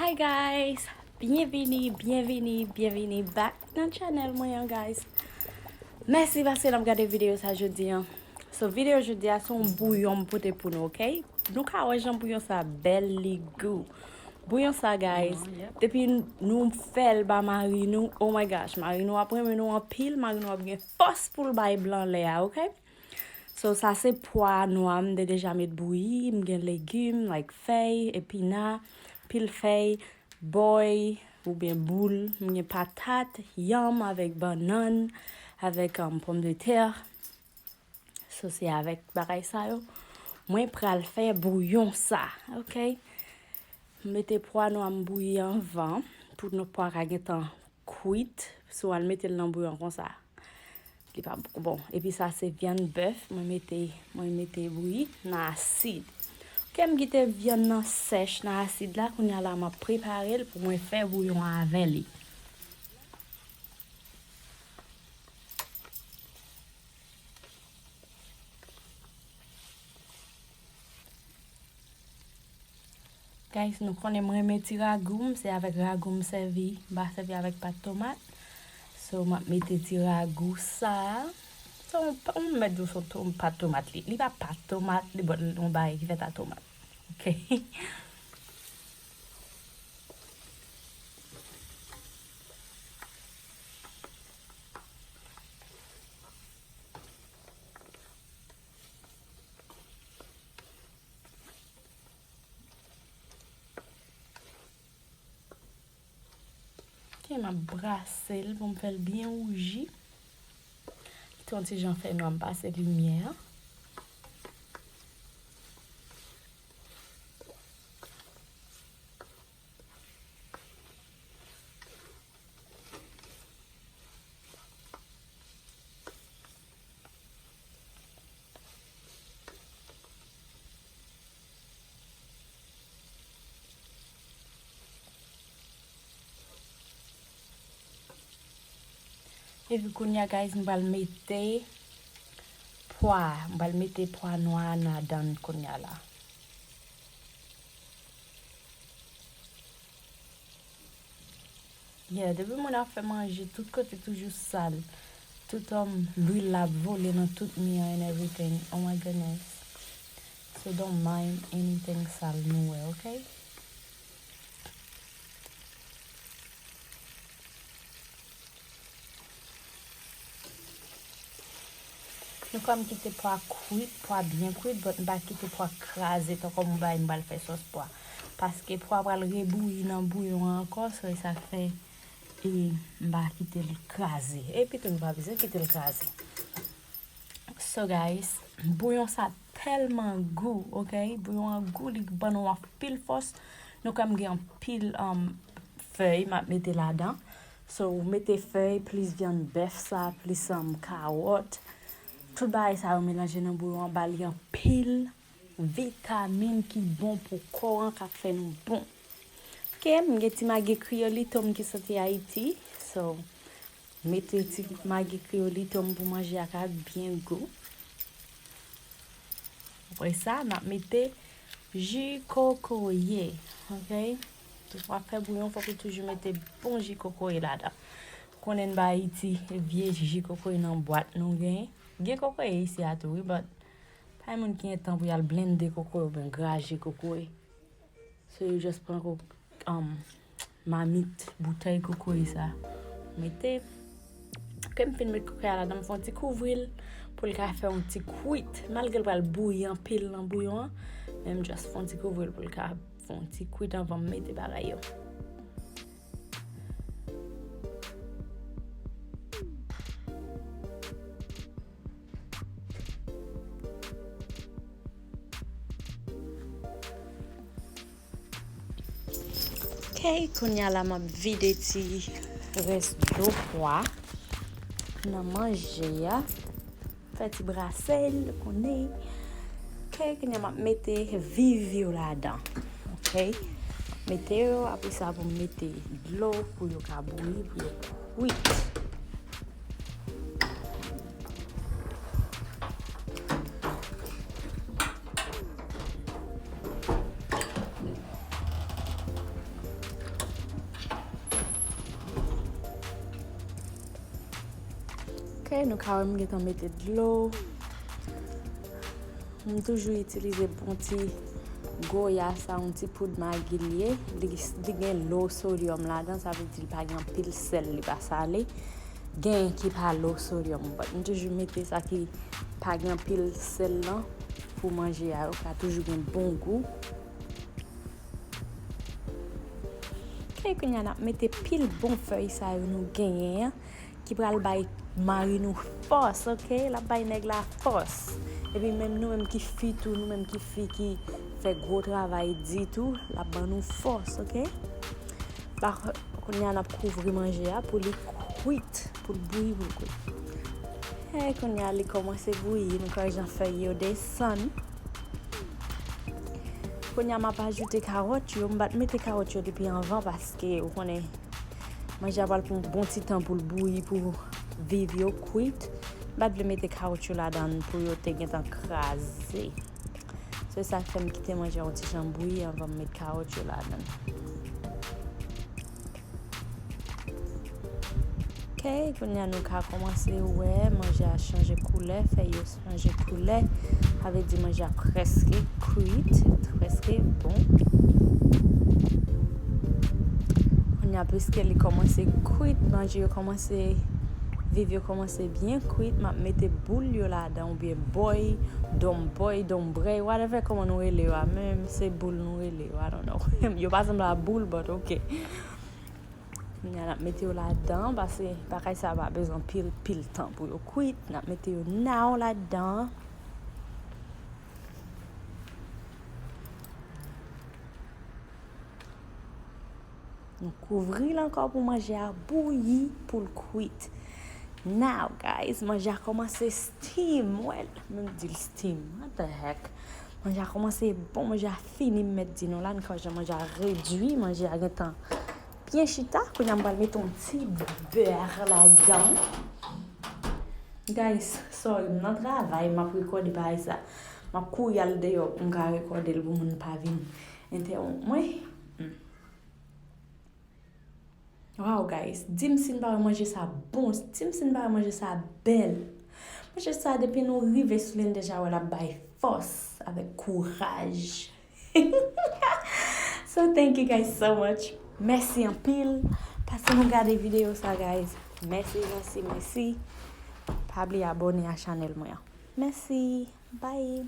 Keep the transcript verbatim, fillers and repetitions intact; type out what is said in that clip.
Hi guys, byenvini, byenvini, byenvini back nan channel mwen an, guys. Mèsi paske n ap gade videyo sa jodi an. So, videyo jodi a se yon bouyon m pote pou nou, ok? Nou ka wè jan bouyon sa bèl, li gou. Bouyon sa, guys, depi nou fè l ba mari nou, oh my gosh, mari nou ap renmen nou anpil, mari nou ap gen fòs pou l bay blan lè a, ok? So, sa se pwa nwa m te deja met bouyi, m gen legim, like fèy, epina, pil fèy, bòy, oubyen boul, m gen patat, yanm avèk bannann, avèk, um, pòmdetè. So, se avèk bagay sa yo, mwen pral fè bouyon sa, ok? M mete pwa nwa m bouyi anvan, pou nou pwa ka gentan kwit. Si w al mete l nan bouyon konsa, li pa poko bon. Epi sa se vyann bèf, mwen mete, mwen mete bouyi nan asid. Ok, m kite vyann nan sèch nan asid la, kounye a la m ap prepare l pou mwen fè bouyon an avè li. Guys, nou konnen m renmen ti ragou m, se avèk ragou m sèvi, m pa sèvi avèk pat tomat. So, m ap mete ti ragou sa. So, m pa, m mèt di w se yon to-, pat tomat li. Li pa pat tomat, li, but yon bagay ki fèt a tomat. Ok. Ok, m ap brase l pou m fè l byen wouji. Kite yon ti jan fè nwa m pase limyè a. Epi kounye a, guys, m pral mete pwa, m pral mete pwa nwa a nan ladan l kounye a la. Yeah, depi moun ap fè manje, tout kote toujou sal. Tout, um, lwil la ap vole nan tout mi an and everything. Oh my goodness. So don't mind anything sal nou wè, ok? Nou fè m kite pwa kwit, pwa byen kwit, but m pa kite pwa kraze, tankou m bay, m pral fè sòs pwa. Paske pwa pral rebouyi nan bouyon an ankò, so e sa k fè, e, m pa kite l kraze. Epi tou, nou pa bezwen kite l kraze. So, guys, bouyon sa tèlman gou, ok? Bouyon an gou, li ban nou anpil fòs. Nou kwè m gen anpil, um, fèy m ap mete ladan. So, ou mete fèy, plis vyann bèf sa, plis, um, kawòt. Tout bagay sa yo melanje nan bouyon an, ba li anpil vitamin ki bon pou kò an, k ap fè nou bon. Ok, m gen ti magi kriyolito m ki soti Ayiti. So, mete ti magi kriyolito m pou manje a ka byen gou. Apre sa, n ap mete ji kokoye, ok? Depi w ap fè bouyon, fòk ou toujou mete bon ji kokoye ladan. Konnen n pa Ayiti, e vye ji kokoye nan bwat nou genyen. Gen kokoye isi a tou, wi, but pa gen moun ki gen tan pou y al blende kokoye oubyen graje kokoye. So, yo just pran ko-, um, mamit, boutèy kokoye sa. Mete. Ke m fin met kokoye a ladan, m fè yon ti kouvri l pou l ka fè yon ti kwit. Malgre l pral bouyi anpil nan bouyon an, men m just fè yon ti kouvri l pou l ka fè yon ti kwit anvan m mete bagay yo. Ok, kounye a la m ap vide ti rès dlo pwa nan manje a. Fè ti brase l, konnen. Ok, kounye a m ap mete viv yo ladan. Ok, mete yo, apre sa pou m mete dlo pou yo ka bouyi, pou yo kwit. Nou ka wè m gentan mete dlo. M toujou itilize bon ti goya sa, yon ti poud magi l ye. Li, li gen low sodium ladan, sa vle di li pa gen anpil sèl, li pa sale. Gen ki pa low sodium, but m toujou mete sa ki pa gen anpil sèl lan pou manje a, yo ka toujou gen bon gou. Ok, kounye a n ap mete pil bon fèy sa yo nou genyen an, ki pral bay mari nou fòs, ok? L ap bay nèg la fòs. Epi menm nou menm ki fi tou, nou menm ki fi ki fè gwo travay di tou, l ap ban nou fòs, ok? Ba, kounye a n ap kouvri manje a pou li kwit, pou l bouyi, pou l kwit. E kounye a li kòmanse bouyi, nou ka wè jan fèy yo desann. Kounye a m ap ajoute kawòt yo, m pa t mete kawòt yo depi anvan paske ou konnen manje a pral pran yon bon ti tan pou l bouyi, pou viv yo kwit. M pa t vle mete kawòt yo ladan l pou yo te gentan kraze. Se sa k fè m kite manje a yon ti jan bouyi anvan m met kawòt yo ladan l. Ok, kounye a nou ka kòmanse wè manje a chanje koulè, fèy yo chanje koulè. Sa vle di manje a prèske kwit, prèske bon. Kounye a, piske li kòmanse kwit, manje yo kòmanse, viv yo kòmanse byen kwit, m ap mete boul yo ladan, oubyen bòy, donm bòy, donm brèy, whatever kòman nou rele yo a, men se boul nou rele yo, I don't know. Yo pa sanble a boul, but ok. Kounye a n ap mete yo ladan, paske bagay sa pa bezwen pil, pil tan pou yo kwit. N ap mete yo now ladan. Nou kouvri l ankò pou manje a bouyi, pou l kwit. Now, guys, manje a kòmanse steam. Well, menm di l steam. What the heck? Manje a kòmanse bon, manje a fini, m mèt di nou la, n ka wè jan manje a redui, manje a gentan byen chita. Kounye a m pral mete yon ti bè ladan. Guys, sorry, m nan travay, m ap rekòde bagay sa. M ap kouri al deyò pou m ka rekòde l pou moun pa vin entèwonp mwen. Hmm. Wow, guys, di m si n pa wè manje sa bon, di m si n pa wè manje sa bèl. Manje sa, depi nou rive sou li, n deja wè l ap bay fòs avèk kouraj. So, thank you guys so much. Mèsi anpil. Paske nou gade videyo sa, guys. Mèsi, mèsi, mèsi. Pa bliye abòne a chanèl mwen an. Mèsi. Bye.